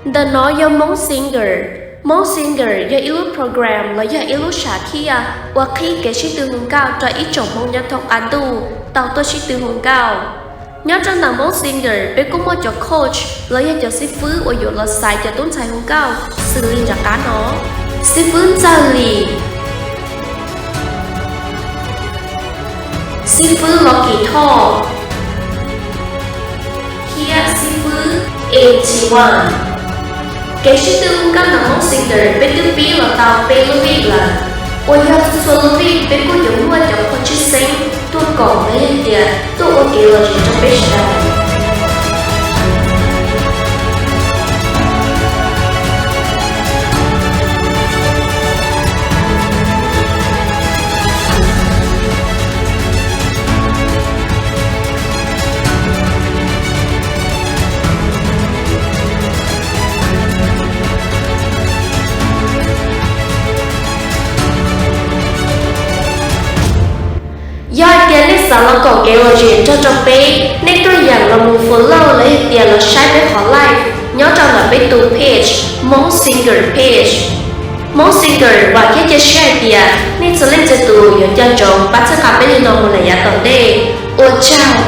Ntawm no yog Hmoob Singer. Hmoob Singer yog ib lub program los yog ib lub sam thiaj uas qhib kev sib tw hu nkauj rau ib tsoom Hmoob nyob thoob qab ntuj tau tuaj sib tw hu nkauj. Nyob rau ntawm Hmoob Singer peb kuj muaj cov coach los yog cov xib fwb uas yuav los xaiv cov tub ntxhais hu nkauj xws li nram qab no: xib fwb Ntxawg Lis, xib fwb Los Kis Thoj, thiab xib fwb Ej Tsis Vaj. Kev sib tw hu nkauj ntawm Hmoob Singer peb twb pib los tau peb lub vij lawm, uas yog txhua txhua lub vij peb kuj yuav muaj cov phaj tshwj xeeb tuaj koom los yog tias tuaj ua kev lom zem rau peb sawv daws. Yog hais tias nej xav los koom kev lom zem nrog rau peb, nej tuaj yeem los mus follow los yog tias los saib peb qhov live nyob rau ntawm peb tus page, Hmoob Singer page. Hmoob Singer vam thiab cia siab hais tias nej txhua leej txhua tus yuav nco ntsoov pab txhawb nqa peb li no mus lawm yav tom ntej. Ua tsaug.